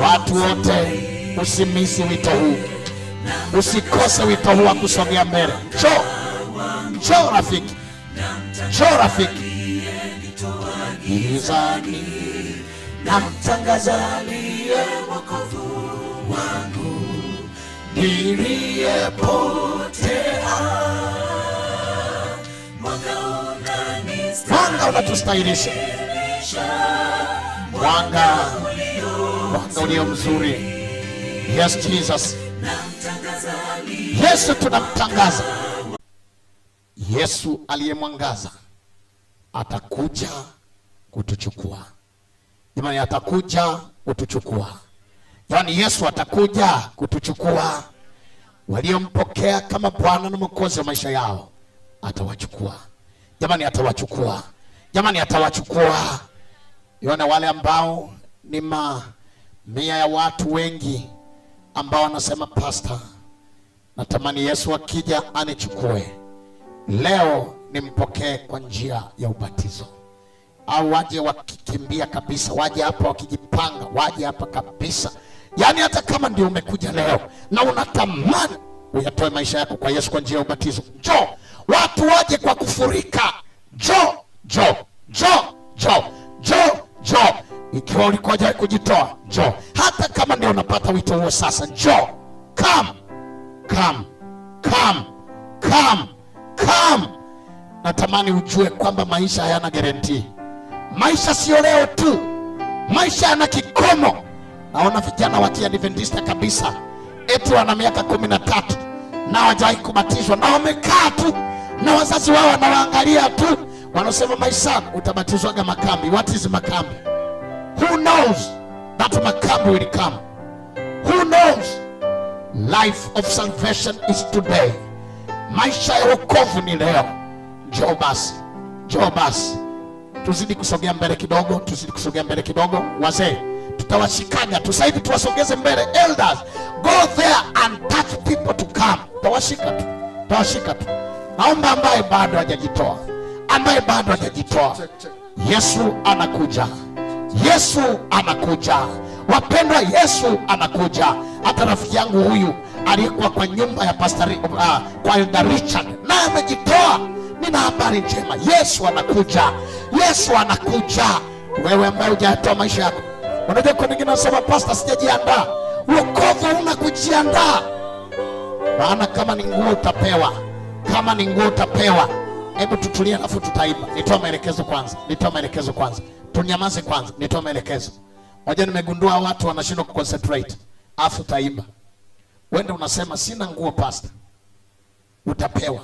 Watu wote usimisi wito huu, usikose wito huu wa kusogea mbele. Njoo, njoo rafiki, njoo rafiki. Gizani namtangaza aliye wokovu wangu niliyepotea. Mwanga unatustahilisha, mwanga, mwanga ulio mzuri. Yes Jesus, Yesu tunamtangaza. Yesu aliyemwangaza atakuja kutuchukua. Jamani, atakuja kutuchukua. Yaani Yesu atakuja kutuchukua. Waliompokea kama Bwana na Mwokozi wa maisha yao atawachukua. Jamani, atawachukua. Jamani, atawachukua. Yona wale ambao ni mamia ya watu wengi ambao wanasema, Pastor, natamani Yesu akija anichukue leo, nimpokee kwa njia ya ubatizo. Au waje wakikimbia kabisa, waje hapa wakijipanga, waje hapa kabisa. Yaani hata kama ndio umekuja leo na unatamani uyatoe maisha yako kwa Yesu kwa njia ya ubatizo, njoo. Watu waje kwa kufurika, njoo, njoo, njoo, njoo, njoo, njoo. Ikiwa ulikuwa hujawahi kujitoa, njoo. Hata kama ndio unapata wito huo sasa, njoo. Come, come, come, come, come. Natamani ujue kwamba maisha hayana guarantee. Maisha sio leo tu, maisha yana kikomo. Naona vijana wa Kiadventista kabisa, eti wana miaka 13 na hawajawahi kubatizwa na wamekaa tu na wazazi wao wanawaangalia tu, wanasema, "My son, utabatizwaga makambi." What is makambi? Who knows that makambi will come? Who knows? Life of salvation is today. Maisha ya wokovu ni leo. Njoo basi, njoo basi, tuzidi kusogea mbele kidogo, tuzidi kusogea mbele kidogo. Wazee tutawashikaga tu sasa hivi, tuwasogeze mbele. Elders, go there and touch people to come. Tutawashika tu, tutawashika tu. Naomba ambaye bado hajajitoa, ambaye bado hajajitoa, Yesu anakuja, Yesu anakuja. Wapendwa, Yesu anakuja. Hata rafiki yangu huyu aliyekuwa kwa nyumba ya Pastor, kwa Elder Richard naye amejitoa. Nina habari njema, Yesu anakuja, Yesu anakuja. Wewe ambaye hujayatoa maisha yako, unajua kuna wengine wanasema, "Pastor, sijajiandaa." Wokovu una kujiandaa, maana kama ni nguo utapewa, kama ni nguo utapewa. Hebu tutulie, alafu tutaimba. Nitoa maelekezo kwanza, nitoa maelekezo kwanza, tunyamaze kwanza, nitoa maelekezo. Moja, nimegundua watu wanashindwa kuconcentrate, afu utaimba. Wende unasema, "Sina nguo, pastor." Utapewa,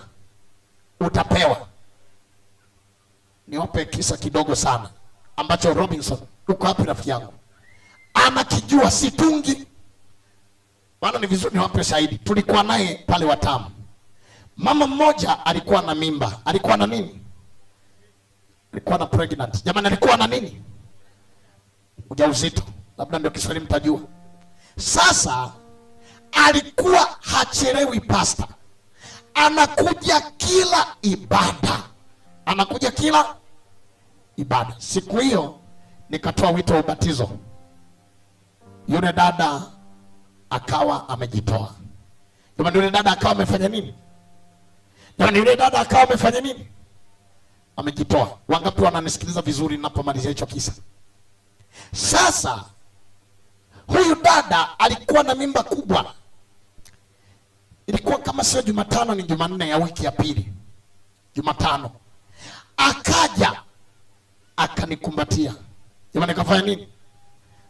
utapewa. Niwape kisa kidogo sana ambacho Robinson, uko wapi rafiki yangu, anakijua, situngi, maana ni vizuri niwape shahidi. Tulikuwa naye pale Watamu. Mama mmoja alikuwa na mimba, alikuwa na nini? Alikuwa na pregnant. Jamani, alikuwa na nini? Ujauzito, labda ndio Kiswahili mtajua. Sasa alikuwa hachelewi, pastor, anakuja kila ibada, anakuja kila ibada. Siku hiyo nikatoa wito wa ubatizo, yule dada akawa amejitoa. Jamani, yule dada akawa amefanya nini? Jamani, yule dada akawa amefanya nini? Amejitoa. Wangapi wananisikiliza vizuri ninapomalizia hicho kisa? Sasa huyu dada alikuwa na mimba kubwa, ilikuwa kama sio Jumatano ni Jumanne ya wiki ya pili, Jumatano akaja akanikumbatia. Jamani, akafanya nini?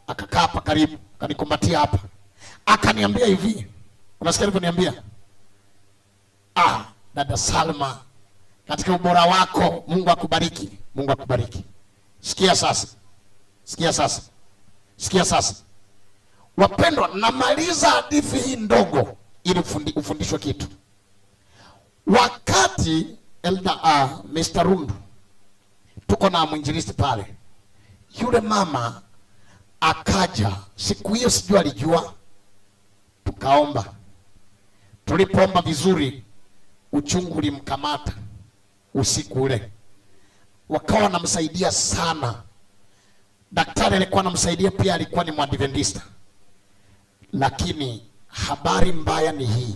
Akakaa hapa karibu, akanikumbatia hapa, akaniambia hivi, unasikia alivyoniambia? "Ah, dada Salma, katika ubora wako, Mungu akubariki, Mungu akubariki." Sikia sasa, sikia sasa, sikia sasa, wapendwa, namaliza hadithi hii ndogo ili ufundishwe kitu. Wakati Elder, Mr. Rundu, tuko na mwinjilisti pale, yule mama akaja siku hiyo, sijui alijua, tukaomba. Tulipoomba vizuri, uchungu ulimkamata usiku ule, wakawa wanamsaidia sana. Daktari alikuwa anamsaidia pia alikuwa ni Mwadventista. Lakini habari mbaya ni hii,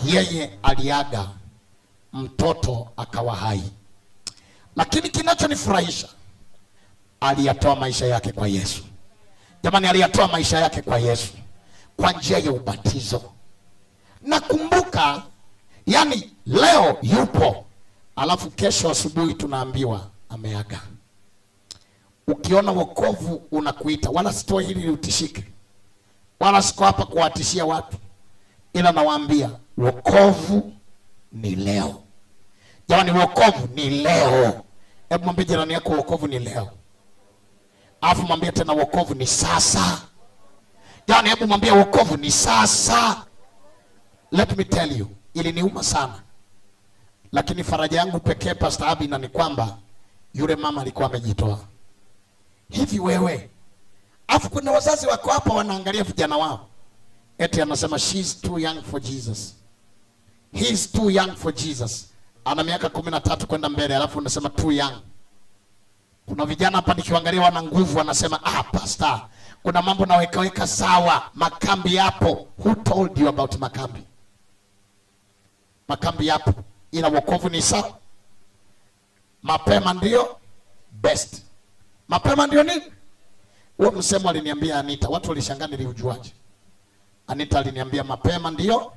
yeye aliaga, mtoto akawa hai. Lakini kinachonifurahisha, aliyatoa maisha yake kwa Yesu. Jamani, aliyatoa maisha yake kwa Yesu kwa njia ya ubatizo. Nakumbuka, yani leo yupo, alafu kesho asubuhi tunaambiwa ameaga. Ukiona wokovu unakuita, wala sitoi hili utishike, wala siko hapa kuwatishia watu, ila nawaambia wokovu ni leo. Jamani, wokovu ni leo. Hebu mwambie jirani yako wokovu ni leo, alafu mwambie tena wokovu ni sasa. Jamani, hebu mwambie wokovu ni sasa. Let me tell you, iliniuma sana, lakini faraja yangu pekee Pastor Abina ni kwamba yule mama alikuwa amejitoa. Hivi wewe, afu kuna wazazi wako hapa wanaangalia vijana wao, eti anasema she's too young for Jesus, he's too young for Jesus. Ana miaka 13 kwenda mbele, alafu unasema too young. Kuna vijana hapa nikiwaangalia wana nguvu, wanasema ah, pastor, kuna mambo nawekaweka sawa, makambi yapo. Who told you about makambi? Makambi yapo, ila wokovu ni sawa. Mapema ndio best. Mapema ndio nini? Huo msemo aliniambia Anita, watu walishangaa niliujuaje. Anita aliniambia mapema ndio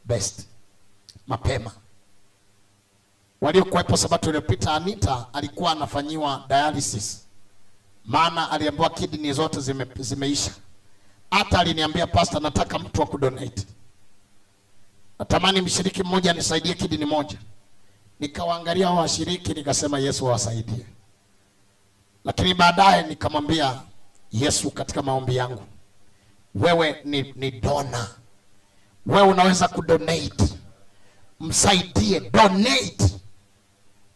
best. Mapema. Waliokuwepo sabato iliyopita, Anita alikuwa anafanyiwa dialysis, maana aliambiwa kidney zote zimeisha. Hata aliniambia pastor, nataka mtu wa kudonate, natamani mshiriki mmoja anisaidie kidney moja. Nikawaangalia hao washiriki nikasema Yesu awasaidie, lakini baadaye nikamwambia Yesu katika maombi yangu, wewe ni donor, wewe unaweza kudonate, msaidie, donate.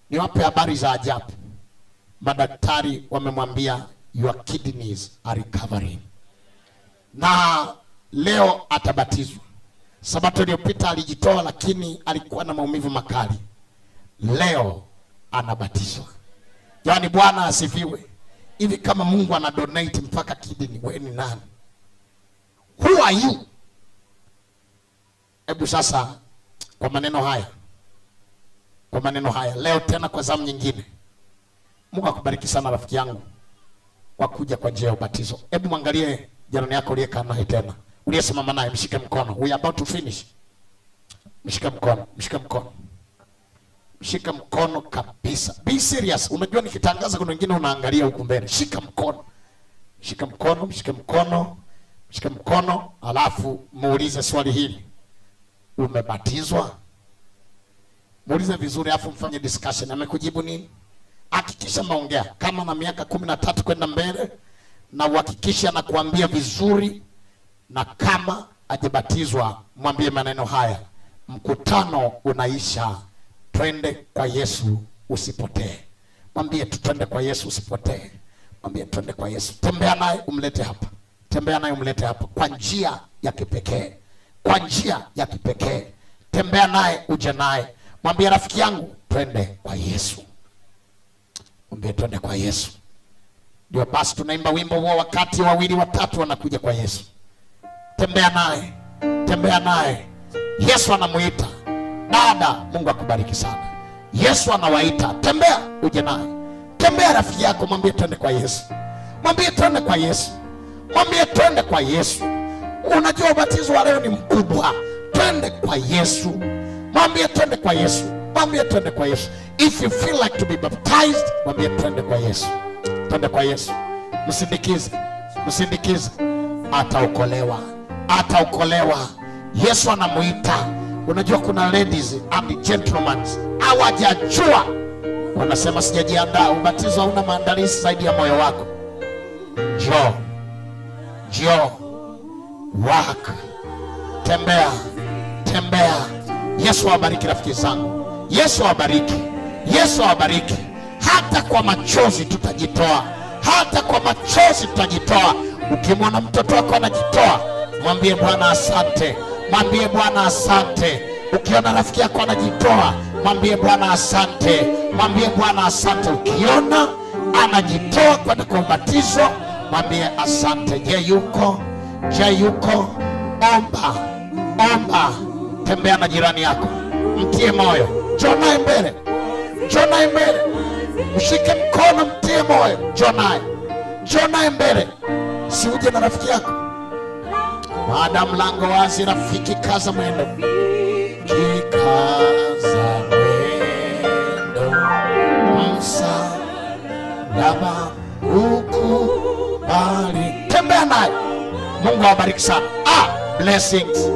Niwape habari za ajabu, madaktari wamemwambia your kidneys are recovering, na leo atabatizwa. Sabato iliyopita alijitoa, lakini alikuwa na maumivu makali. Leo anabatizwa. Yaani Bwana asifiwe. Hivi kama Mungu ana donate mpaka kidney, wewe ni nani? Who are you? Hebu sasa kwa maneno haya, kwa maneno haya leo tena kwa zamu nyingine, Mungu akubariki sana rafiki yangu kwa kuja kwa njia ya ubatizo. Hebu mwangalie jirani yako uliyekaa naye tena, uliyesimama naye, mshike mkono. We are about to finish. Mshike mkono, mshike mkono, mshike mkono kabisa. Be serious. Unajua nikitangaza kuna wengine unaangalia huku mbele. Shika mkono, shika mkono, mshike mkono, mshike mkono, alafu muulize swali hili, umebatizwa? Muulize vizuri, alafu mfanye discussion. Amekujibu nini? Hakikisha maongea kama na miaka 13 kwenda mbele, na uhakikishe anakuambia vizuri, na kama hajabatizwa mwambie maneno haya, mkutano unaisha, twende kwa Yesu usipotee. Mwambie tu twende kwa Yesu usipotee. Mwambie twende kwa Yesu. Tembea naye umlete hapa, tembea naye umlete hapa kwa njia ya kipekee, kwa njia ya kipekee. Tembea naye uje naye, mwambie rafiki yangu, twende kwa Yesu. Mwambie twende kwa Yesu. Ndio basi tunaimba wimbo huo wakati wawili watatu wanakuja kwa Yesu. Tembea naye, tembea naye. Yesu anamuita dada, Mungu akubariki sana. Yesu anawaita, tembea uje naye. Tembea rafiki yako, mwambie twende kwa Yesu, mwambie twende kwa Yesu, mwambie twende kwa Yesu. Unajua ubatizo wa leo ni mkubwa, twende kwa Yesu, mwambie twende kwa Yesu, mwambie twende kwa Yesu. If you feel like to be baptized, mwambie twende kwa Yesu, twende kwa Yesu. Msindikize, msindikize, ataokolewa, ataokolewa. Yesu anamuita. Unajua kuna ladies and gentlemen hawajajua, wanasema sijajiandaa. Ubatizo hauna maandalizi zaidi ya moyo wako. Njoo, njoo, walk, tembea, tembea. Yesu awabariki rafiki zangu, Yesu awabariki, Yesu awabariki. Hata kwa machozi tutajitoa, hata kwa machozi tutajitoa. Ukimwona mtoto wako anajitoa, mwambie Bwana asante, mwambie Bwana asante. Ukiona rafiki yako anajitoa, mwambie Bwana asante, mwambie Bwana asante. Ukiona Anajitoa kwenda kwa ubatizo, mwambie asante. Je, yuko? Je, yuko? Omba, omba, tembea na jirani yako, mtie moyo, njoo naye mbele, njoo naye mbele, mshike mkono, mtie moyo, njoo naye, njoo naye mbele. Si uje na rafiki yako. Baada mlango wazi, rafiki, kaza mwendo, kikaza mwendo, msalaba ukubali. Tembea naye. Mungu awabariki sana. Ah, blessings,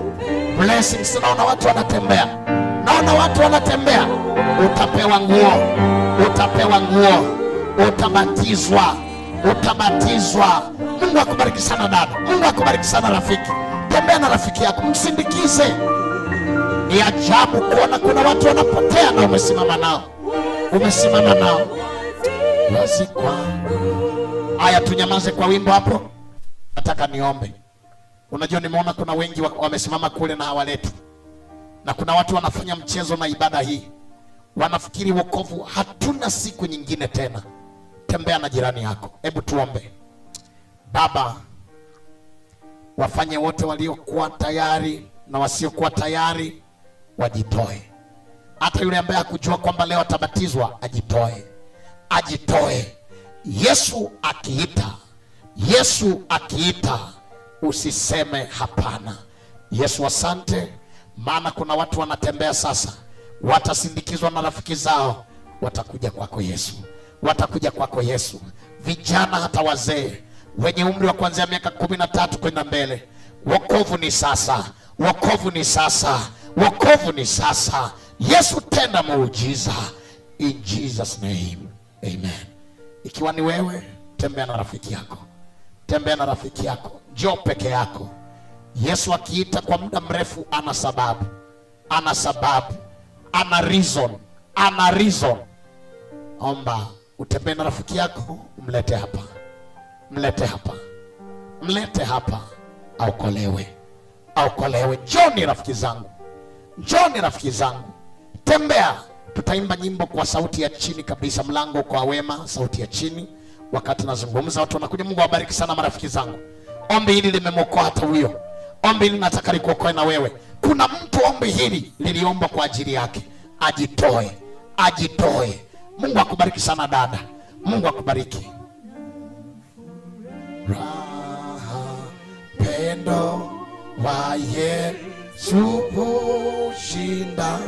blessings. Naona watu wanatembea, naona watu wanatembea. Utapewa nguo, utapewa nguo, utabatizwa, utabatizwa. Mungu akubariki sana dada, Mungu akubariki sana rafiki. Tembea na rafiki yako, msindikize. Ni ajabu kuona kuna watu wanapotea na umesimama nao, umesimama nao. Wazi kwa haya, tunyamaze kwa wimbo hapo. Nataka niombe. Unajua, nimeona kuna wengi wamesimama kule na hawaleti, na kuna watu wanafanya mchezo na ibada hii, wanafikiri wokovu hatuna siku nyingine tena. Tembea na jirani yako, hebu tuombe. Baba, wafanye wote waliokuwa tayari na wasiokuwa tayari wajitoe. Hata yule ambaye hakujua kwamba leo atabatizwa ajitoe, ajitoe. Yesu akiita, Yesu akiita, usiseme hapana. Yesu, asante, maana kuna watu wanatembea sasa, watasindikizwa na rafiki zao, watakuja kwako Yesu, watakuja kwako Yesu. Vijana hata wazee wenye umri wa kuanzia miaka 13 kwenda mbele, wokovu ni sasa, wokovu ni sasa, wokovu ni sasa. Yesu, tenda muujiza, in Jesus name, amen. Ikiwa ni wewe, tembea na rafiki yako, tembea na rafiki yako, njoo peke yako. Yesu akiita kwa muda mrefu, ana sababu, ana sababu, ana reason, ana reason. Omba utembee na rafiki yako, mlete hapa, mlete hapa, mlete hapa, aokolewe, aokolewe. Njoni rafiki zangu, njoni rafiki zangu, tembea. Tutaimba nyimbo kwa sauti ya chini kabisa, mlango kwa wema, sauti ya chini. Wakati nazungumza watu wanakuja. Mungu awabariki sana marafiki zangu. Ombi hili limemwokoa hata huyo. Ombi hili nataka likuokoe na wewe. Kuna mtu ombi hili liliomba kwa ajili yake, ajitoe, ajitoe. Mungu akubariki sana dada, Mungu akubariki. Raha, pendo wa Yesu hushinda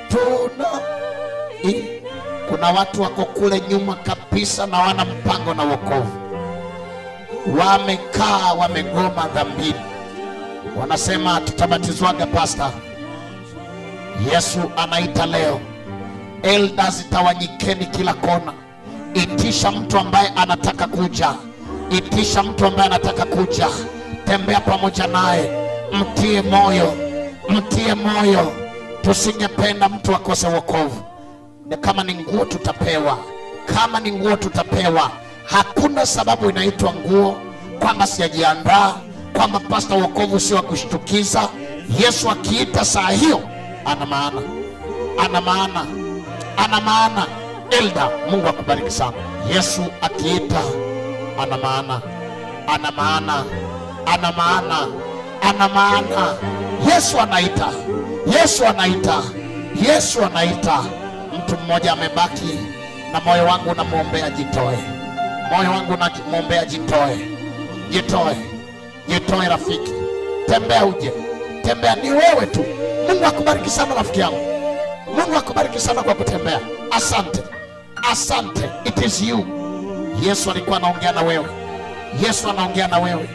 tuna. Kuna watu wako kule nyuma kabisa na wana mpango na wokovu, wamekaa wamegoma dhambini, wanasema tutabatizwaga pasta. Yesu anaita leo, elders tawanyikeni kila kona, itisha mtu ambaye anataka kuja, itisha mtu ambaye anataka kuja, tembea pamoja naye, mtie moyo, mtie moyo. Tusingependa mtu akose wokovu. Na kama ni nguo tutapewa, kama ni nguo tutapewa. Hakuna sababu inaitwa nguo kwamba sijajiandaa, kwamba pasta, wokovu sio wa kushtukiza. Yesu akiita saa hiyo, ana maana, ana maana, ana maana. Elder, Mungu akubariki sana. Yesu akiita ana maana, ana maana, ana maana, ana maana. Yesu anaita, Yesu anaita, Yesu anaita. Mtu mmoja amebaki na moyo wangu unamwombea jitoe, moyo wangu unamwombea jitoe, jitoe, jitoe rafiki, tembea uje, tembea, ni wewe tu. Mungu akubariki sana rafiki yangu, Mungu akubariki sana kwa kutembea. Asante, asante, it is you. Yesu alikuwa anaongea na wewe, Yesu anaongea na wewe,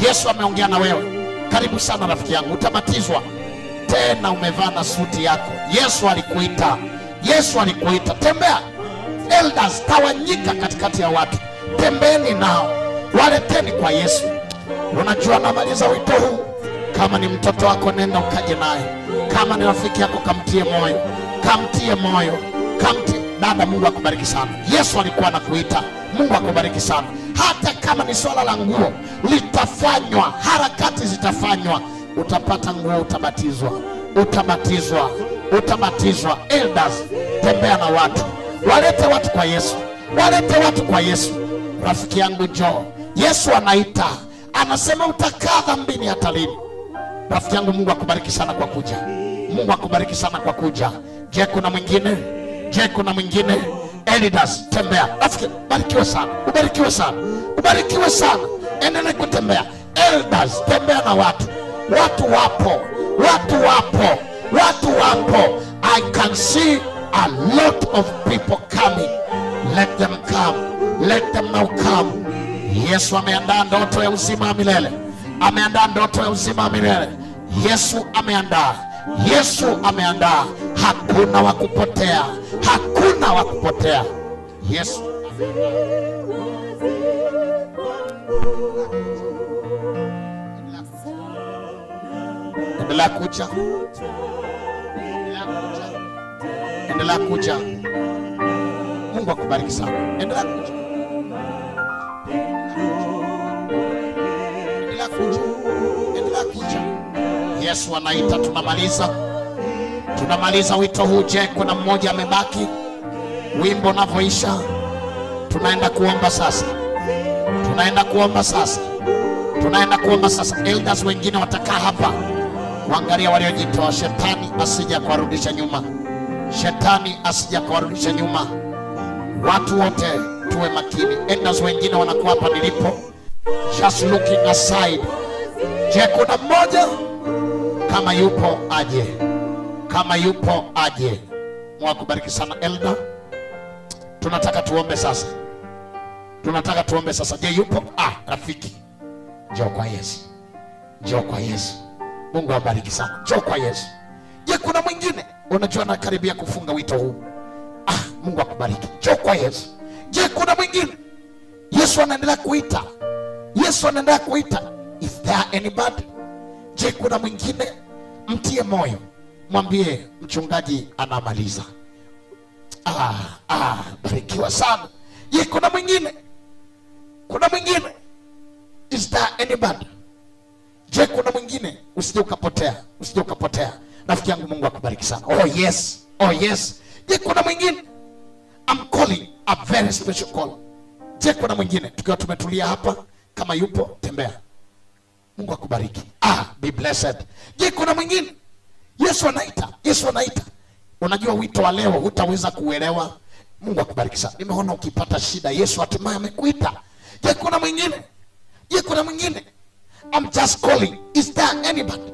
Yesu ameongea na wewe. Karibu sana rafiki yangu, utabatizwa tena, umevaa na suti yako. Yesu alikuita, Yesu alikuita. Tembea. Elders, tawanyika katikati ya watu, tembeeni nao, waleteni kwa Yesu. Unajua, namaliza wito huu. Kama ni mtoto wako, nenda ukaje naye. Kama ni rafiki yako, kamtie moyo, kamtie moyo, kamtie. Dada, Mungu akubariki sana. Yesu alikuwa anakuita. Mungu akubariki sana. Hata kama ni swala la nguo, litafanywa, harakati zitafanywa, utapata nguo, utabatizwa, utabatizwa, utabatizwa. Elders, tembea na watu, walete watu kwa Yesu. Walete watu kwa Yesu. Rafiki yangu njoo, Yesu anaita, anasema utakaa dhambini hata lini? Rafiki yangu, Mungu akubariki sana kwa kuja. Mungu akubariki sana kwa kuja. Je, kuna mwingine? Je, kuna mwingine? Elidas, tembea. Rafiki, barikiwe sana, ubarikiwe sana, ubarikiwe sana, endelee kutembea. Elders, tembea na watu. Watu wapo, watu wapo, watu wapo. I can see a lot of people coming. Let them come, let them now come. Yesu ameandaa ndoto ya uzima wa milele, ameandaa ndoto ya uzima wa milele. Yesu ameandaa, Yesu ameandaa. Hakuna wa kupotea, hakuna wa kupotea. Yesu endelea kuja, endelea kuja, endelea kuja. Mungu akubariki sana, endelea kuja, endelea kuja, endelea kuja. Yesu anaita, tunamaliza, tunamaliza wito huu. Je, kuna mmoja amebaki? Wimbo unavyoisha, tunaenda kuomba sasa, tunaenda kuomba sasa, tunaenda kuomba sasa. Elders wengine watakaa hapa kuangalia waliojitoa. Shetani asija kuwarudisha nyuma, shetani asija kuwarudisha nyuma. Watu wote tuwe makini. Elders wengine wanakuwa hapa nilipo, just looking aside. Je, kuna mmoja? Kama yupo aje, kama yupo aje. Mungu akubariki sana elder. Tunataka tuombe sasa, tunataka tuombe sasa. Je, yupo? Ah, rafiki, njoo kwa Yesu, njoo kwa Yesu. Mungu awabariki sana, njoo kwa Yesu. Je, kuna mwingine? Unajua nakaribia kufunga wito huu. Ah, Mungu akubariki, njoo kwa Yesu. Je, kuna mwingine? Yesu anaendelea kuita, Yesu anaendelea kuita. Is there anybody? Je, kuna mwingine? Mtie moyo, mwambie mchungaji anamaliza. Ah, ah, barikiwa sana. Je, kuna mwingine? Kuna mwingine? Is there anybody? Je, kuna mwingine? Usije ukapotea, usije ukapotea. Rafiki yangu, Mungu akubariki sana. Oh yes, oh yes. Je, kuna mwingine? I'm calling a very special call. Je, kuna mwingine? Tukiwa tumetulia hapa, kama yupo tembea. Mungu akubariki. Ah, be blessed. Je, kuna mwingine? Yesu anaita, Yesu anaita. Unajua wito wa leo hutaweza kuelewa. Mungu akubariki sana. Nimeona ukipata shida, Yesu hatimaye amekuita. Je, kuna mwingine? Je, kuna mwingine? I'm just calling. Is there anybody?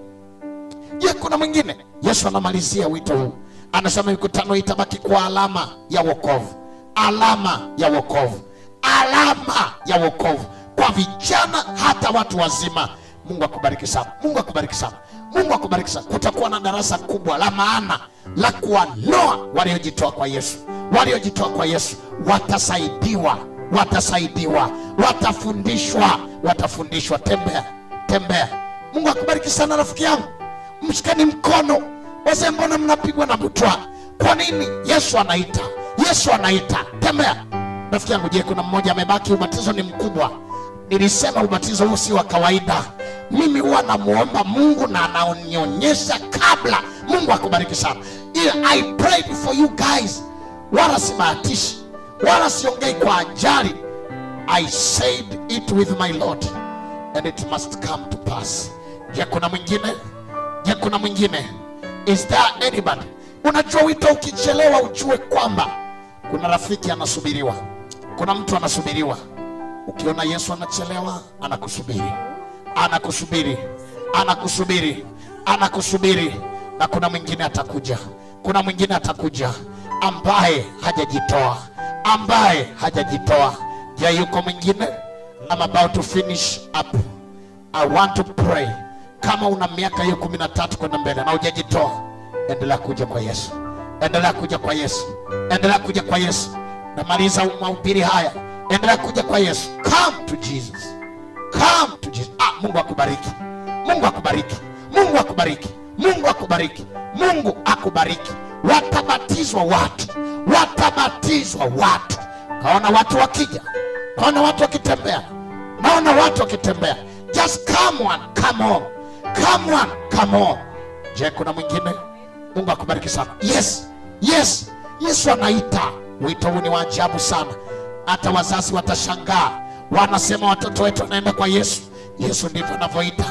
Je, kuna mwingine? Yesu anamalizia wito huu, anasema mikutano itabaki kwa alama ya wokovu, alama ya wokovu, alama ya wokovu kwa vijana hata watu wazima. Mungu akubariki sana, Mungu akubariki sana, Mungu akubariki sana. Kutakuwa na darasa kubwa la maana la kuwanoa waliojitoa kwa Yesu. Waliojitoa kwa Yesu watasaidiwa, watasaidiwa, watafundishwa, watafundishwa. Tembea, tembea. Mungu akubariki sana rafiki yangu, mshikeni mkono. Wazee, mbona mnapigwa na butwa? Kwa nini? Yesu anaita, Yesu anaita. Tembea rafiki yangu. Je, kuna mmoja amebaki? Ubatizo ni mkubwa. Nilisema ubatizo huu si wa kawaida. Mimi huwa namuomba Mungu na anaonionyesha kabla. Mungu akubariki sana. Ila I prayed for you guys, wala sibahatishi wala siongei kwa ajali. I said it with my Lord and it must come to pass. Je, kuna mwingine? Je, kuna mwingine? Is there anybody? Unajua wito ukichelewa, ujue kwamba kuna rafiki anasubiriwa, kuna mtu anasubiriwa. Ukiona Yesu anachelewa, anakusubiri, anakusubiri, anakusubiri, anakusubiri, na kuna mwingine atakuja, kuna mwingine atakuja ambaye hajajitoa, ambaye hajajitoa. Je, yuko mwingine? I'm about to finish up. I want to pray. Kama una miaka hiyo 13 kwenda mbele na hujajitoa, endelea kuja kwa Yesu, endelea kuja kwa Yesu, endelea kuja kwa Yesu. Namaliza mahubiri haya, endelea kuja kwa Yesu. Come to Jesus, come to Jesus. Ah, Mungu akubariki, Mungu akubariki, Mungu akubariki, Mungu akubariki, Mungu akubariki. Watabatizwa watu, watabatizwa watu. Naona watu wakija, naona watu wakitembea, naona watu wakitembea. Just come on, come on, come on, come on. Je, kuna mwingine? Mungu akubariki sana. Yes, yes, Yesu anaita. Wito huu ni wa ajabu sana. Hata wazazi watashangaa, wanasema watoto wetu wanaenda kwa Yesu. Yesu ndivyo anavyoita,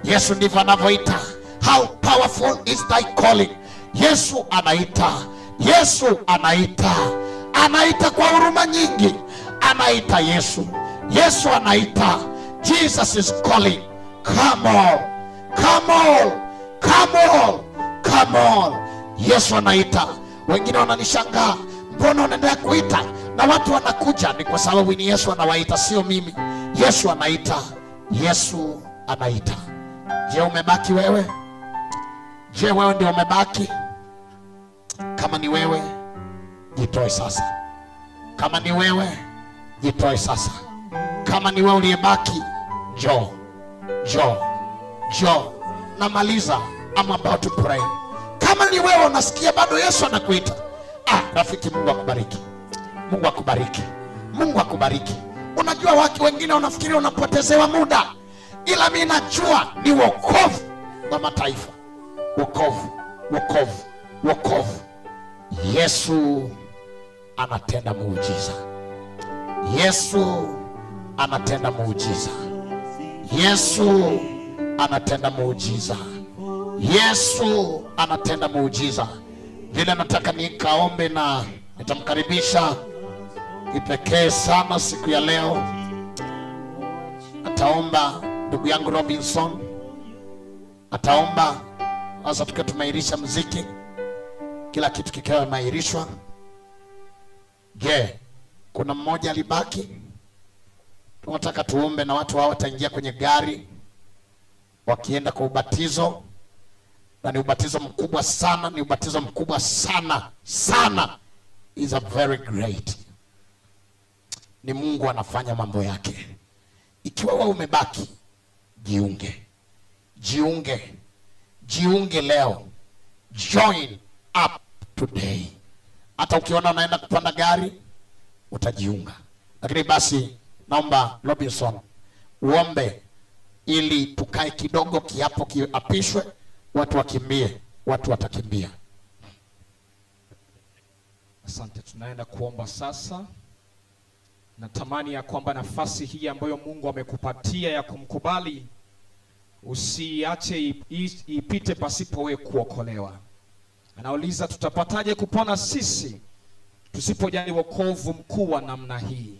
Yesu ndivyo anavyoita. How powerful is thy calling! Yesu anaita, Yesu anaita, anaita kwa huruma nyingi, anaita Yesu. Yesu anaita. Jesus is calling. Come on, come on, come on, come on. Yesu anaita. Wengine wananishangaa, mbona unaendelea kuita na watu wanakuja? Ni kwa sababu ni Yesu anawaita, sio mimi. Yesu anaita, Yesu anaita. Je, umebaki wewe? Je, wewe ndio umebaki? Kama ni wewe, jitoe sasa. Kama ni wewe, jitoe sasa. Kama ni wewe uliyebaki, njoo, njoo, njoo. Namaliza, I'm about to pray. Kama ni wewe unasikia bado Yesu anakuita, ah, rafiki, Mungu akubariki, Mungu akubariki, Mungu akubariki. Unajua watu wengine unafikiria unapotezewa muda, ila mi najua ni wokovu wa mataifa, wokovu, wokovu, wokovu. Yesu anatenda muujiza. Yesu anatenda muujiza. Yesu anatenda muujiza. Yesu anatenda muujiza. Vile nataka nikaombe na nitamkaribisha kipekee sana siku ya leo. Ataomba ndugu yangu Robinson, ataomba sasa, tukiwa tumeahirisha mziki, kila kitu kikiwa kimeahirishwa. Je, kuna mmoja alibaki? Tunataka tuombe na watu hao wataingia kwenye gari wakienda kwa ubatizo, na ni ubatizo mkubwa sana, ni ubatizo mkubwa sana sana, is a very great. Ni Mungu anafanya mambo yake. Ikiwa wewe umebaki, jiunge, jiunge, jiunge leo, join up today. Hata ukiona unaenda kupanda gari utajiunga, lakini basi naomba Robinson uombe ili tukae kidogo, kiapo kiapishwe, watu wakimbie, watu watakimbia. Asante, tunaenda kuomba sasa. Natamani ya kwamba nafasi hii ambayo Mungu amekupatia ya kumkubali usiache ipite pasipo wewe kuokolewa. Anauliza, tutapataje kupona sisi tusipojali wokovu mkuu wa namna hii?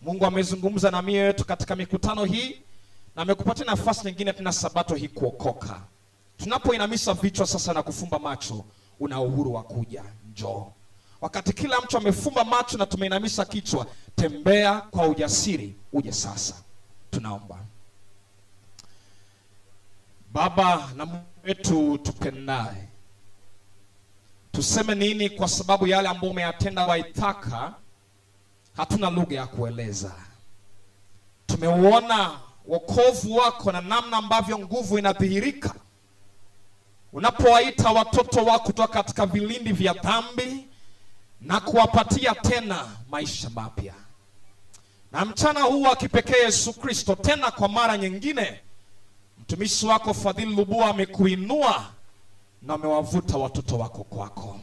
Mungu amezungumza na mioyo yetu katika mikutano hii na amekupatia nafasi nyingine tena sabato hii kuokoka. Tunapoinamisha vichwa sasa na kufumba macho, una uhuru wa kuja, njoo. Wakati kila mtu amefumba macho na tumeinamisha kichwa, tembea kwa ujasiri, uje sasa. Tunaomba. Baba na Mungu wetu tupendaye, tuseme nini kwa sababu yale ambayo umeyatenda Waithaka, hatuna lugha ya kueleza. Tumeuona wokovu wako na namna ambavyo nguvu inadhihirika unapowaita watoto wako kutoka katika vilindi vya dhambi na kuwapatia tena maisha mapya. Na mchana huu wa kipekee Yesu Kristo, tena kwa mara nyingine, mtumishi wako Fadhili Lubua amekuinua na amewavuta watoto wako kwako,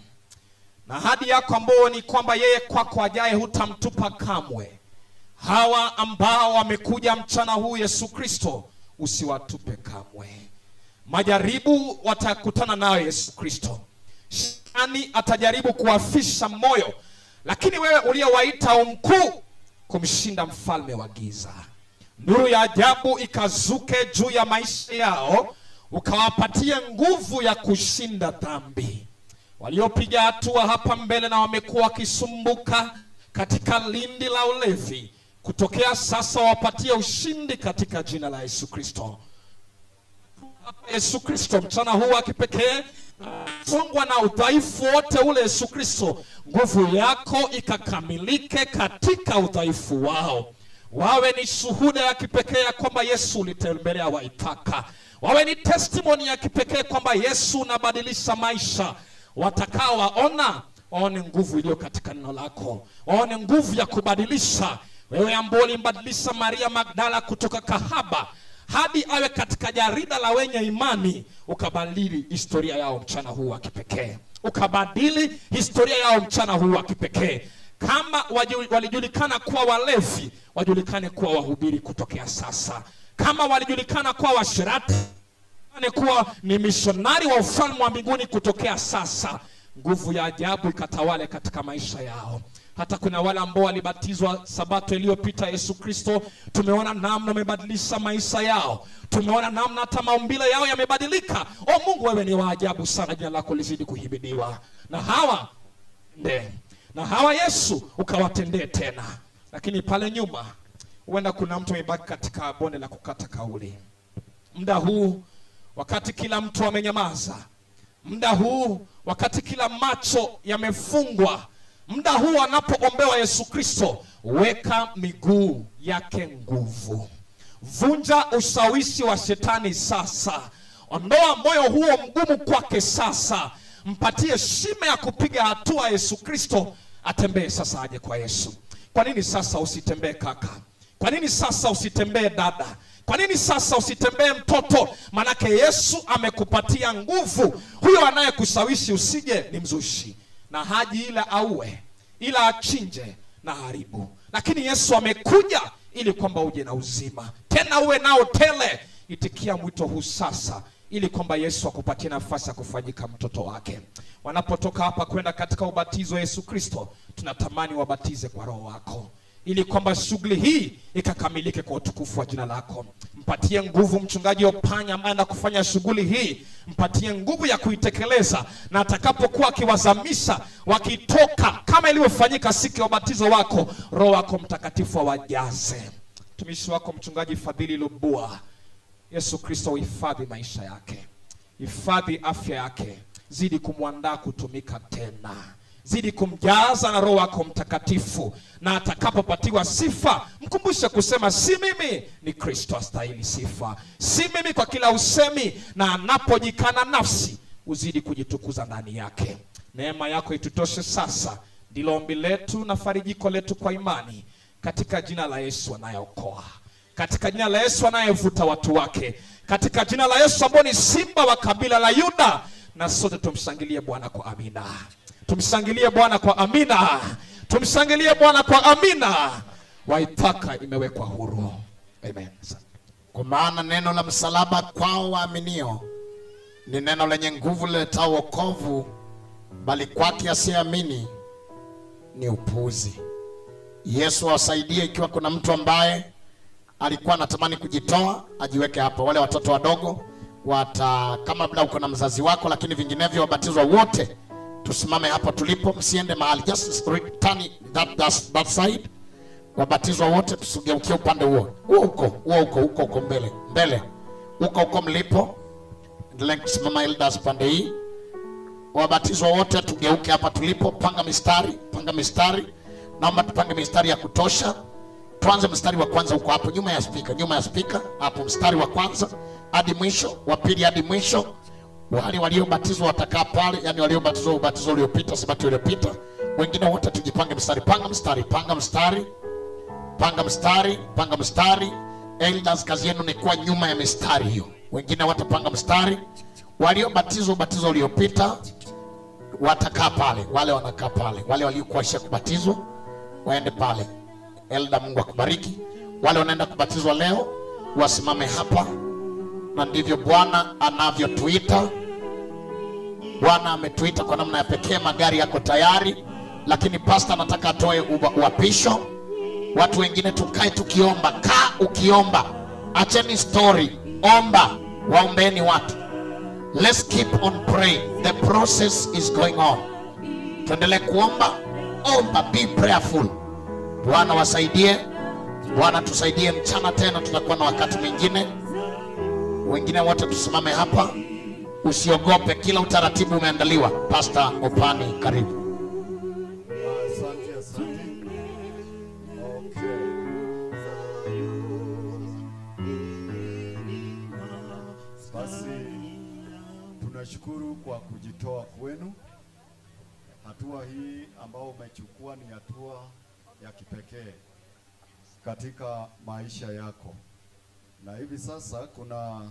na ahadi yako ambayo ni kwamba yeye kwako ajaye hutamtupa kamwe. Hawa ambao wamekuja mchana huu Yesu Kristo, usiwatupe kamwe. Majaribu watakutana nayo Yesu Kristo, Shetani atajaribu kuwafisha moyo, lakini wewe uliyewaita umkuu kumshinda mfalme wa giza, nuru ya ajabu ikazuke juu ya maisha yao, ukawapatie nguvu ya kushinda dhambi. Waliopiga hatua hapa mbele na wamekuwa wakisumbuka katika lindi la ulevi, kutokea sasa wapatie ushindi katika jina la Yesu Kristo. Yesu Kristo, mchana huu wa kipekee fungwa na udhaifu wote ule, Yesu Kristo, nguvu yako ikakamilike katika udhaifu wao. Wawe ni shuhuda ya kipekee ya kwamba Yesu ulitembelea Waithaka. Wawe ni testimony ya kipekee kwamba Yesu unabadilisha maisha. Watakaowaona waone nguvu iliyo katika neno lako, waone nguvu ya kubadilisha. Wewe ambao ulimbadilisha Maria Magdala kutoka kahaba hadi awe katika jarida la wenye imani, ukabadili historia yao mchana huu wa kipekee, ukabadili historia yao mchana huu wa kipekee. Kama walijulikana kuwa walevi, wajulikane kuwa wahubiri kutokea sasa. Kama walijulikana kuwa washerati, kuwa ni mishonari wa ufalme wa mbinguni kutokea sasa. Nguvu ya ajabu ikatawale katika maisha yao. Hata kuna wale ambao walibatizwa Sabato iliyopita Yesu Kristo, tumeona namna wamebadilisha maisha yao, tumeona namna hata maumbile yao yamebadilika. O Mungu, wewe ni wa ajabu sana, jina lako lizidi kuhimidiwa. Na hawa nde na hawa Yesu ukawatendee tena. Lakini pale nyuma huenda kuna mtu amebaki katika bonde la kukata kauli. Muda huu wakati kila mtu amenyamaza, muda huu wakati kila macho yamefungwa, muda huu anapoombewa Yesu Kristo, weka miguu yake nguvu, vunja ushawishi wa shetani sasa, ondoa moyo huo mgumu kwake sasa, mpatie shime ya kupiga hatua Yesu Kristo, atembee sasa, aje kwa Yesu. Kwa nini sasa usitembee kaka? Kwa nini sasa usitembee dada? Kwa nini sasa usitembee mtoto? Manake Yesu amekupatia nguvu. Huyo anayekushawishi usije ni mzushi, na haji ila auwe, ila achinje na haribu. Lakini Yesu amekuja ili kwamba uje na uzima, tena uwe nao tele. Itikia mwito huu sasa, ili kwamba Yesu akupatie nafasi ya kufanyika mtoto wake. Wanapotoka hapa kwenda katika ubatizo wa Yesu Kristo, tunatamani wabatize kwa Roho wako, ili kwamba shughuli hii ikakamilike kwa utukufu wa jina lako. Mpatie nguvu mchungaji Opanya ambaye anaenda kufanya shughuli hii, mpatie nguvu ya kuitekeleza, na atakapokuwa akiwazamisha wakitoka, kama ilivyofanyika siku ya ubatizo wako, Roho wako Mtakatifu awajaze. Mtumishi wako mchungaji Fadhili Lubua, Yesu Kristo uhifadhi maisha yake, hifadhi afya yake, zidi kumwandaa kutumika tena, zidi kumjaza na Roho wako Mtakatifu, na atakapopatiwa sifa mkumbushe kusema, si mimi, ni Kristo astahili sifa, si mimi kwa kila usemi. Na anapojikana nafsi uzidi kujitukuza ndani yake. Neema yako itutoshe sasa, ndilo ombi letu na farijiko letu kwa imani, katika jina la Yesu anayeokoa, katika jina la Yesu anayevuta watu wake, katika jina la Yesu ambao ni simba wa kabila la Yuda. Na sote tumshangilie Bwana kwa amina. Tumshangilie Bwana kwa amina. Tumshangilie Bwana kwa amina. Waithaka imewekwa huru. Amen. Kwa maana neno la msalaba kwao waaminio ni neno lenye nguvu liletao wokovu, bali kwake asiyeamini ni upuuzi. Yesu awasaidie. Ikiwa kuna mtu ambaye alikuwa anatamani kujitoa, ajiweke hapo. Wale watoto wadogo wata, kama labda uko na mzazi wako, lakini vinginevyo wabatizwa wote tusimame hapo tulipo, msiende mahali, just return that side. Wabatizwa wote tusigeukie upande huo huo, huko huo, huko huko huko mbele mbele, huko huko mlipo. Endelea kusimama elders pande hii. Wabatizwa wote tugeuke hapa tulipo, panga mistari, panga mistari. Naomba tupange mistari ya kutosha. Tuanze mstari wa kwanza huko hapo nyuma ya speaker, nyuma ya speaker hapo, mstari wa kwanza hadi mwisho, wa pili hadi mwisho. Wale waliobatizwa watakaa pale, yani waliobatizwa ubatizo uliopita, sabato iliyopita. Wengine wote tujipange mstari, panga mstari, panga mstari, panga mstari, panga mstari. Elders, kazi yenu ni kuwa nyuma ya mistari hiyo, wengine watapanga mstari. Waliobatizwa ubatizo uliopita watakaa pale, wale wanakaa pale, wale waliokuwa kubatizwa waende pale. Elda, Mungu akubariki. Wale wanaenda kubatizwa leo wasimame hapa, na ndivyo Bwana anavyotuita. Bwana ametuita kwa namna ya pekee. Magari yako tayari, lakini pastor anataka atoe uapisho. Watu wengine tukae tukiomba. Kaa ukiomba, acheni story, omba, waombeeni watu. Let's keep on praying, the process is going on. Tuendelee kuomba, omba, be prayerful. Bwana wasaidie, Bwana tusaidie. Mchana tena tutakuwa na wakati mwingine. Wengine wote tusimame hapa, usiogope, kila utaratibu umeandaliwa. Pastor Opani, karibu. Asante, asante. Okay. Basi tunashukuru kwa kujitoa kwenu. Hatua hii ambayo umechukua ni hatua ya kipekee katika maisha yako, na hivi sasa kuna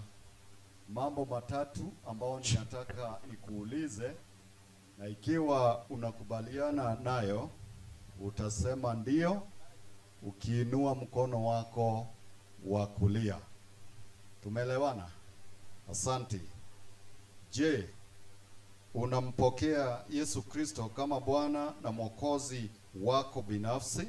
mambo matatu ambayo ninataka nikuulize, na ikiwa unakubaliana nayo Utasema ndio ukiinua mkono wako wa kulia. Tumeelewana? Asante. Je, unampokea Yesu Kristo kama Bwana na Mwokozi wako binafsi?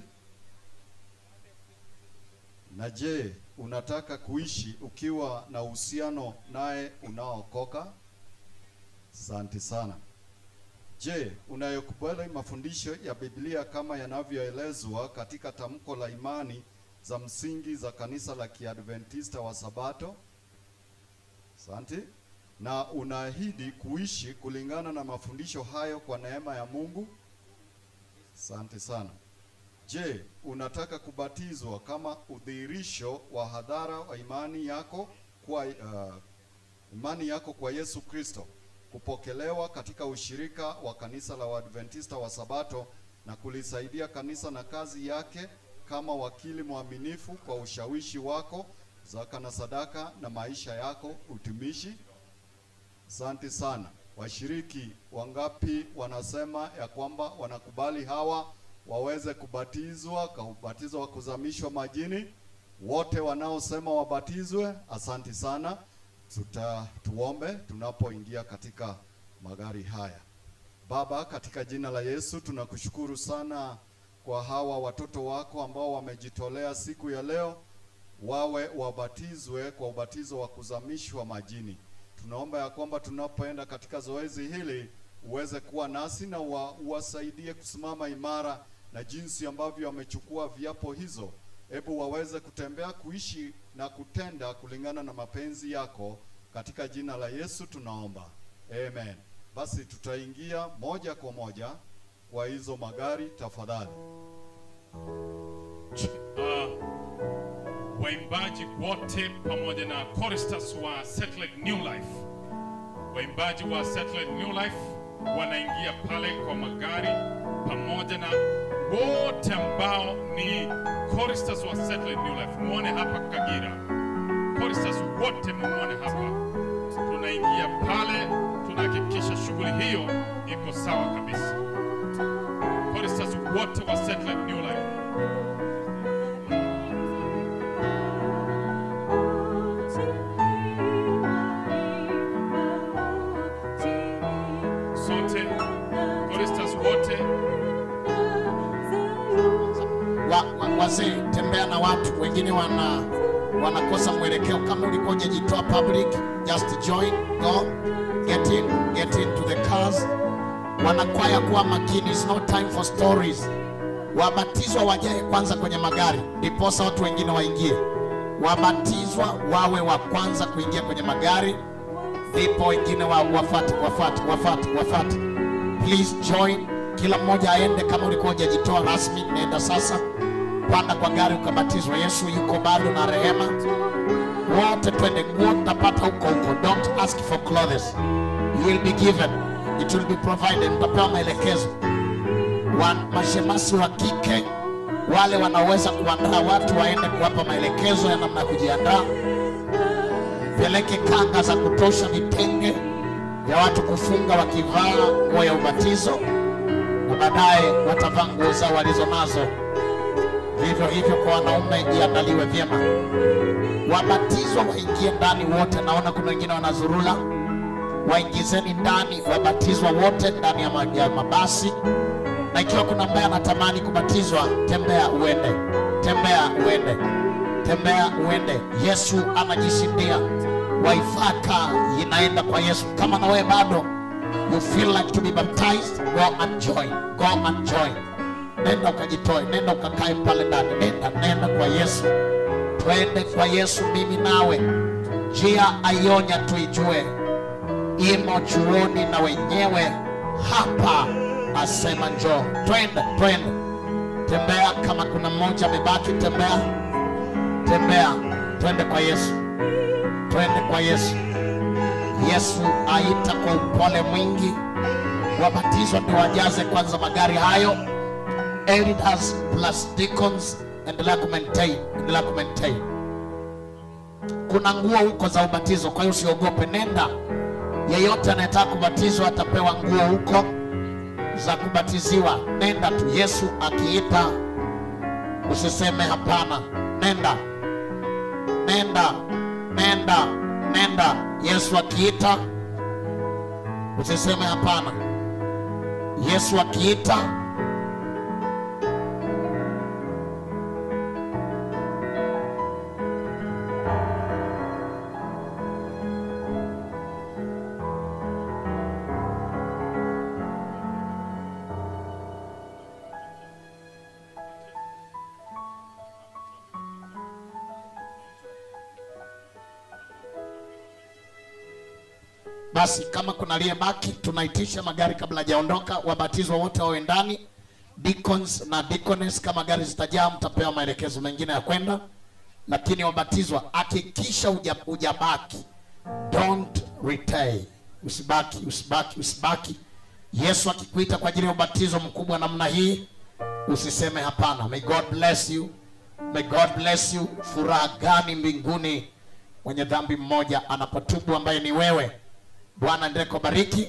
Na je, unataka kuishi ukiwa na uhusiano naye unaookoka? Asante sana. Je, unayokubali mafundisho ya Biblia kama yanavyoelezwa katika tamko la imani za msingi za kanisa la Kiadventista wa Sabato? Asante. Na unaahidi kuishi kulingana na mafundisho hayo kwa neema ya Mungu? Asante sana. Je, unataka kubatizwa kama udhihirisho wa hadhara wa imani yako kwa Yesu Kristo, kupokelewa katika ushirika wa kanisa la Waadventista wa Sabato na kulisaidia kanisa na kazi yake kama wakili mwaminifu kwa ushawishi wako, zaka na sadaka na maisha yako utumishi? Asante sana. Washiriki wangapi wanasema ya kwamba wanakubali hawa waweze kubatizwa kwa ubatizo wa kuzamishwa majini? Wote wanaosema wabatizwe, asante sana. Tuombe tunapoingia katika magari haya. Baba, katika jina la Yesu tunakushukuru sana kwa hawa watoto wako ambao wamejitolea siku ya leo wawe wabatizwe kwa ubatizo wa kuzamishwa majini. Tunaomba ya kwamba tunapoenda katika zoezi hili uweze kuwa nasi na uwasaidie kusimama imara na jinsi ambavyo wamechukua viapo hizo, hebu waweze kutembea, kuishi na kutenda kulingana na mapenzi yako. Katika jina la Yesu tunaomba, amen. Basi tutaingia moja kwa moja kwa hizo magari, tafadhali. Waimbaji wote pamoja na choristers wa Satellite New Life, waimbaji wa Satellite New Life wanaingia pale kwa magari pamoja na wote ambao ni choristers wa Satellite New Life. Muone hapa Kagira, choristers wote muone hapa, tunaingia pale, tunahakikisha shughuli hiyo iko sawa kabisa. Choristers wote wa Satellite New Life. Sote choristers wote. Wazee, tembea na watu wengine wanakosa mwelekeo. Kama ulikuwa hujajitoa public, just join, go get in, get into the cars. Wanakwaya, kuwa makini, it's no time for stories. Wabatizwa wajae kwanza kwenye magari, ndiposa watu wengine waingie. Wabatizwa wawe wa kwanza kuingia kwenye magari, ndipo wengine wafuate, wafuate, wafuate, wafuate. Please join, kila mmoja aende. Kama ulikuwa hujajitoa rasmi, nenda sasa, panda kwa gari ukabatizwa. Yesu yuko bado na rehema. Wote twende, nguo tutapata huko huko. Don't ask for clothes, you will be given, it will be provided. Mtapewa maelekezo. Mashemasi wa kike wale wanaweza kuandaa watu waende kuwapa maelekezo ya namna ya kujiandaa. Peleke kanga za kutosha, vitenge vya watu kufunga wakivaa nguo ya ubatizo, na baadaye watavaa nguo zao walizonazo. Vivyo hivyo kwa wanaume, iandaliwe vyema. Wabatizwa waingie ndani wote. Naona kuna wengine wanazurula, waingizeni ndani wabatizwa wote ndani ya mabasi. Na ikiwa kuna ambaye anatamani kubatizwa, tembea uende, tembea uende, tembea uende. Yesu anajishindia, waifaka inaenda kwa Yesu. Kama na wewe bado you feel like to be baptized, go and join, go and join. Nenda ukajitoe, nenda ukakae pale ndani, nenda, nenda kwa Yesu. Twende kwa Yesu, mimi nawe. Njia aionya tuijue, imo chuoni na wenyewe hapa asema njoo. Twende, twende, tembea. Kama kuna mmoja amebaki, tembea, tembea, twende kwa Yesu, twende kwa Yesu. Yesu aita kwa upole mwingi. Wabatizwa ndio wajaze kwanza magari hayo. Elders plus deacons, endelea kumaintain, endelea kumaintain. Kuna nguo huko za ubatizo, kwa hiyo usiogope, nenda. Yeyote anayetaka kubatizwa atapewa nguo huko. za kubatiziwa. Nenda tu, Yesu akiita usiseme hapana. Nenda, nenda, nenda, nenda. Yesu akiita usiseme hapana. Yesu akiita. Basi kama kuna aliyebaki, tunaitisha magari kabla hajaondoka. Wabatizwa wote wawe ndani, deacons na deaconess. Kama gari zitajaa, mtapewa maelekezo mengine ya kwenda, lakini wabatizwa, hakikisha hujabaki. Don't retain, usibaki, usibaki, usibaki. Yesu akikuita kwa ajili ya ubatizo mkubwa namna hii, usiseme hapana. May God bless you, may God bless you. Furaha gani mbinguni mwenye dhambi mmoja anapotubu, ambaye ni wewe. Bwana endelee kubariki.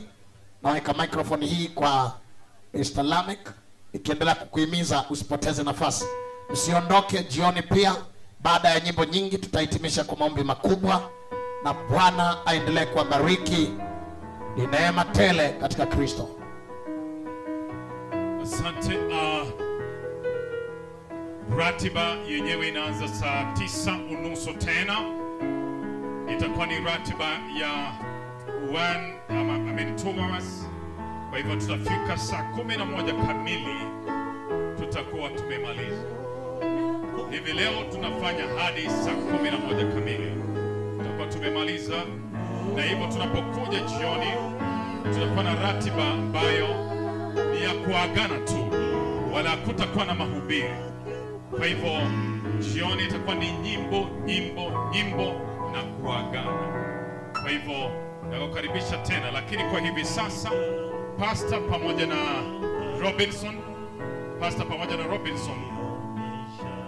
Naweka microphone hii kwa Mr. Lamek, ikiendelea kukuhimiza usipoteze nafasi, usiondoke jioni. Pia baada ya nyimbo nyingi tutahitimisha kwa maombi makubwa, na Bwana aendelee kuwabariki. Ni neema tele katika Kristo. Asante. Ratiba yenyewe inaanza saa 9:30 tena, itakuwa ni ratiba ya 1 ama, I mean 2 hours. Kwa hivyo tutafika saa 11 kamili, tutakuwa tumemaliza. Hivi leo tunafanya hadi saa 11 kamili, tutakuwa tumemaliza, na hivyo tunapokuja jioni tutakuwa na ratiba ambayo ni ya kuagana tu, wala hakutakuwa na mahubiri. Kwa hivyo jioni itakuwa ni nyimbo, nyimbo, nyimbo na kuagana. Kwa hivyo nakukaribisha tena, lakini kwa hivi sasa Pastor pamoja na Robinson, Pastor pamoja na Robinson,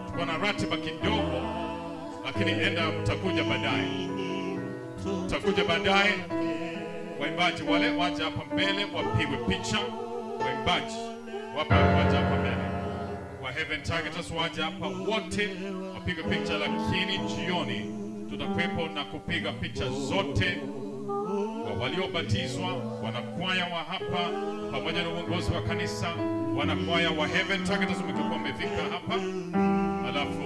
tuko na ratiba kidogo, lakini enda, mtakuja baadaye, mtakuja baadaye. Waimbaji wale waje hapa mbele wapigwe picha, waimbaji wape waje hapa mbele, wa Heaven Targeters waje hapa wote wapigwe picha, lakini jioni tutakuwepo na kupiga picha zote kwa waliobatizwa, wanakwaya wa hapa pamoja na uongozi wa kanisa, wanakwaya wa Heaven Targeters mtakuwa wamefika hapa, alafu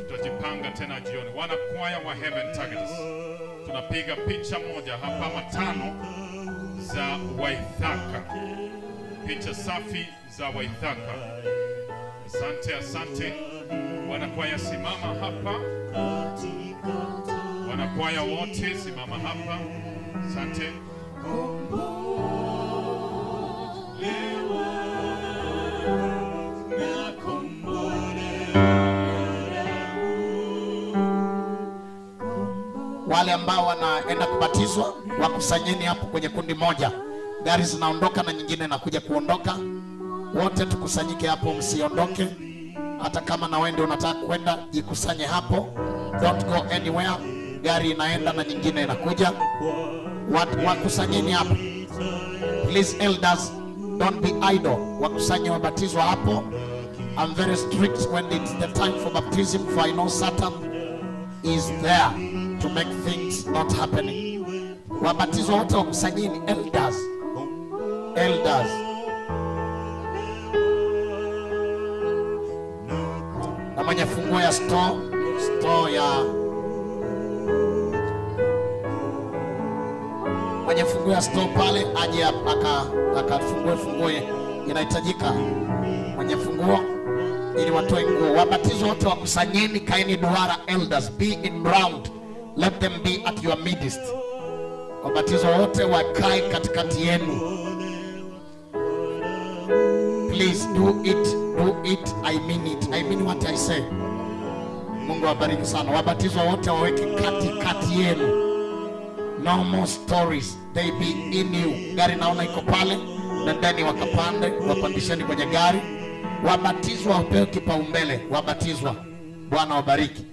tutajipanga tena jioni. Wanakwaya wa Heaven Targeters tunapiga picha moja hapa ama tano za Waithaka, picha safi za Waithaka. Asante, asante. Wanakwaya simama hapa, wanakwaya wote simama hapa. Asante. Wale ambao wanaenda kubatizwa wakusanyeni hapo kwenye kundi moja. Gari zinaondoka na nyingine inakuja kuondoka. Wote tukusanyike hapo, msiondoke. Hata kama na wewe ndio unataka kwenda, jikusanye hapo, don't go anywhere. Gari inaenda na nyingine inakuja. Wakusanyeni hapo please. Elders, don't be idle. Wakusanye wabatizwa hapo. I'm very strict when it's the time for baptism, for I know Satan is there to make things not happening. Wabatizwa wote wakusanyini, elders, elders. Na mwenye funguo ya store ya mwenye funguo ya store pale aje akafungue funguo inahitajika, mwenye funguo ili watoe nguo. Wabatizwa wote wakusanyeni, kaeni duara, elders be in round, let them be at your midst. Wabatizwa wote wakae katikati yenu. Please do it, do it. I mean it. I mean what I say. Mungu awabariki sana. Wabatizwa wote waweke kati kati yenu. No more stories. They be in you. Gari naona iko pale, nendeni wakapande, wapandisheni kwenye gari. Wabatizwa wapewe kipaumbele. Wabatizwa. Bwana wabariki.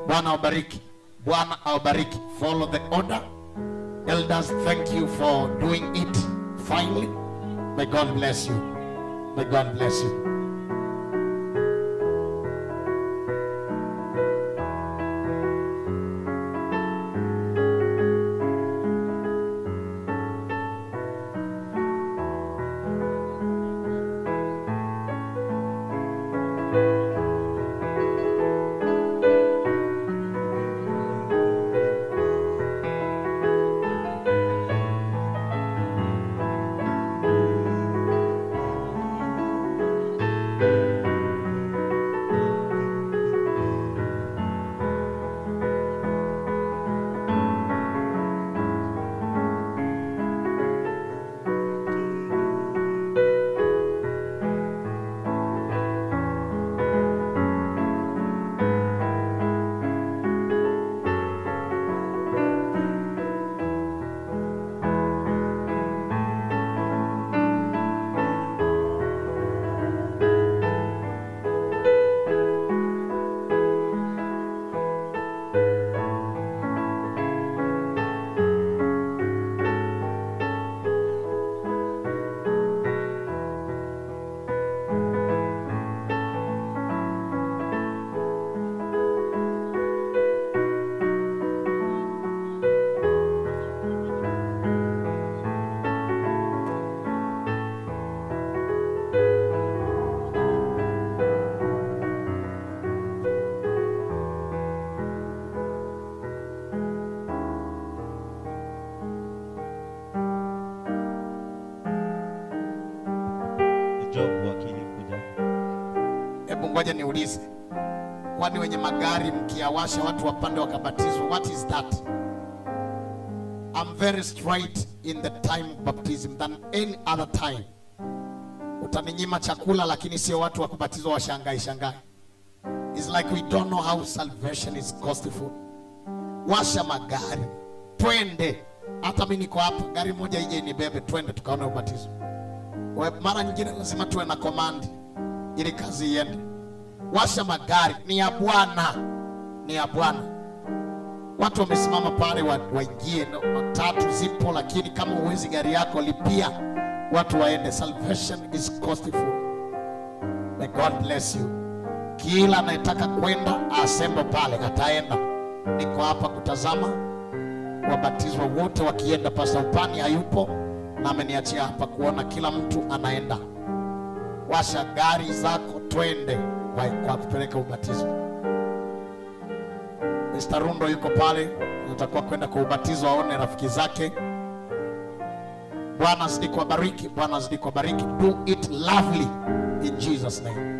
Bwana wabariki. Bwana awabariki. Follow the order. Elders, thank you for doing it finally. May God bless you. May God bless you. Job wakili kuja. Hebu ngoja niulize, kwani wenye magari mkiawasha watu wapande wakabatizwa, what is that? I'm very straight in the time of baptism than any other time. Utaninyima chakula, lakini sio watu wa kubatizwa washangae shangae. It's like we don't know how salvation is costful. Washa magari twende, hata mimi niko hapa, gari moja ije inibebe, twende tukaone ubatizo. Mara nyingine lazima tuwe na command ili kazi iende. Washa magari, ni ya Bwana, ni ya Bwana. Watu wamesimama pale waingie, matatu zipo, lakini kama huwezi gari yako lipia, watu waende. Salvation is costful. May God bless you. Kila anayetaka kwenda asembe pale, ataenda. Niko hapa kutazama wabatizwa wote wakienda. Pastor Upani hayupo na ameniachia hapa kuona kila mtu anaenda. Washa gari zako twende kwa kupeleka ubatizo. Mr. Rundo yuko pale, atakuwa kwenda kwa ubatizo aone rafiki zake. Bwana azidi kuwabariki, Bwana azidi kuwabariki. Do it lovely in Jesus name.